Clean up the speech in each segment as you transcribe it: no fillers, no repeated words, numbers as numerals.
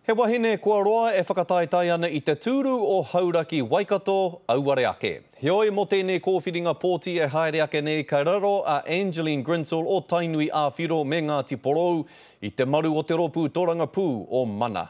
He wahine kua roa e whakataetae ana i te tūru o Hauraki Waikato, auare ake. Heoi mō tēnei kōwhiringa pōti e haere ake nei ka raro a Angeline Grinsell o Tainui ā-Whiro me Ngāti Porou i te maru o te rōpū torangapū o Mana.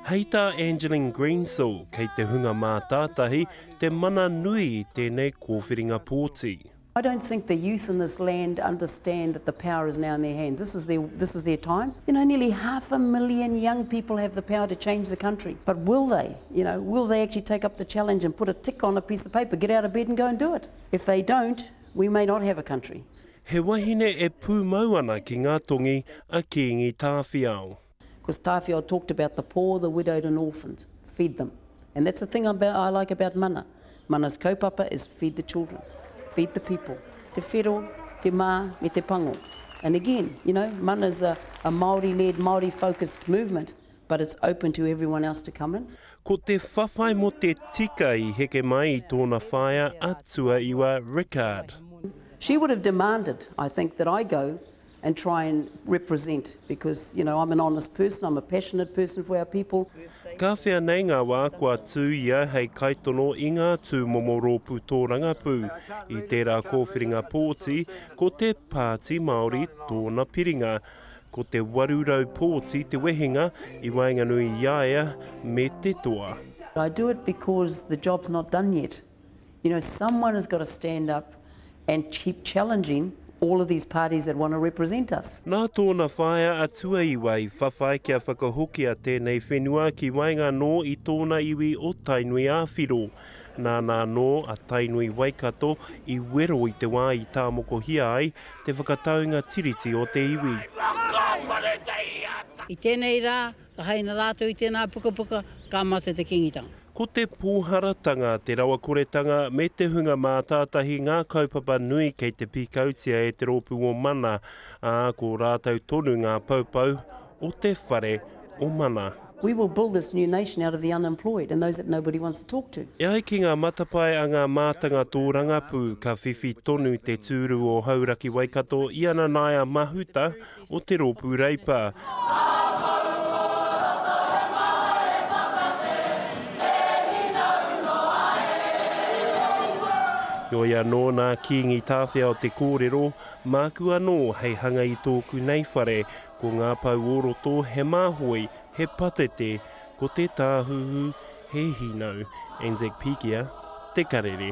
Hei tā Angeline Greensill, kei te hunga mātātahi te mana nui i tēnei kōwhiringa pōti. I don't think the youth in this land understand that the power is now in their hands. This is their, this is their time. You know, nearly half a million young people have the power to change the country. But will they? You know, will they actually take up the challenge and put a tick on a piece of paper, get out of bed and go and do it? If they don't, we may not have a country. He wahine e pūmau ana ki ngā tongi a Kīngi Tāwhiao. Because Tāwhiao talked about the poor, the widowed and orphaned. Feed them. And that's the thing about, I like about mana. Mana's kaupapa is feed the children, feed the people. Te whero, te mā, me te pango. And again, you know, mana's a, a Māori-led, Māori-focused movement, but it's open to everyone else to come in. Ko te whawhai mō te tika i heke mai i tōna whaea a Tuaiwa Rickard. She would have demanded, I think, that I go and try and represent because, you know, I'm an honest person, I'm a passionate person for our people. Ka whea nei ngā wā kua tū ia hei kaitono i ngā tūmomo rōpū tōrangapū. I tērā kōwhiringa pōti, ko te Pāti Māori tōna piringa. Ko te 800 pōti te wehenga i waenganui i a ia me te toa. I do it because the job's not done yet. You know, someone has got to stand up and keep challenging all of these parties that want to represent us. Nā tōna whaea a Tuaiwa i whawhai kia whakahokia tēnei whenua ki waenga anō i tōna iwi o Tainui ā-Whiro. Nāna anō a Tainui Waikato i wero i te wā i tāmokohia ai te whakataunga tiriti o te iwi. I tēnei rā, ka haina rātou i tēnā pukapuka, ka mate te Kīngitanga. Ko te pōharatanga, te rawakoretanga me te hunga mātātahi ngā kaupapa nui kei te pīkautia e te rōpū o Mana, ā, ko rātou tonu ngā poupou o te whare o Mana. We will build this new nation out of the unemployed and those that nobody wants to talk to. E ai ki ngā matapae a ngā mātanga tōrangapū, ka whiwhi tonu te tūru o Hauraki-Waikato i a Nanaia Mahuta o te Rōpū Reipa. Heoi anō, nā Kīngi Tāwhiao te kōrero, Māku anō hei hanga i tōku nei whare, ko ngā pou o roto he māhoi, he patete, ko te tāhuhu he hīnau. Anzac Pikia, Te Karere.